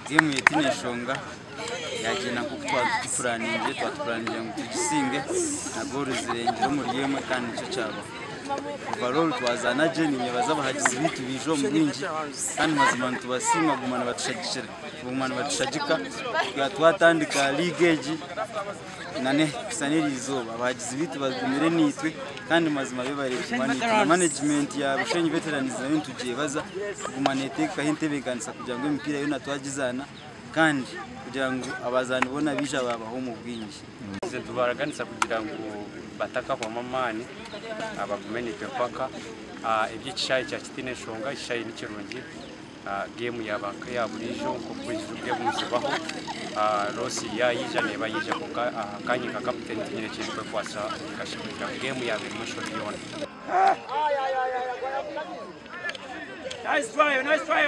Geemu yaitu enshonga yagyenda nk'oku twatugipuraninze, twatupuraninze ngu tugisinge na goolo zirengire omuri emwe kandi nikyo kyabaho. Overall twazaana gye ninyebaza abahagizi baitu baija omu bwingi kandi mazima nitubasiima kuguma nibatushagikira kuguma nibatushagika kuhika twatandika liigi egi n'okuhitsya n'eriizooba abahagizi baitu bagumire naitwe kandi mazima bebare kuguma naitwe na management ya Bushenyi Veterans nayo nitugyebaza kuguma neteekaho entebeekanisa kugira ngu emipiira yoona twagizaana kandi kugira ngu abazaani boona baija baabaho omu bwingi. Nitubaraganisa kugira ngu batakahwamu amaani bagume naitwe mpaka. Eby'ekishaayi kya kitiine enshonga, ekishaayi ni kirungi, geemu yaaba nk'eya buriijo nk'oku buriijo geemu nizibaho, loosi yaija neeba yaija kwonka nkaanye nka kaputeni tinyine eki ndikwekwatsa ningashi kugira ngu geemu yaaba erimu enshobi yoona. Nice try, nice try.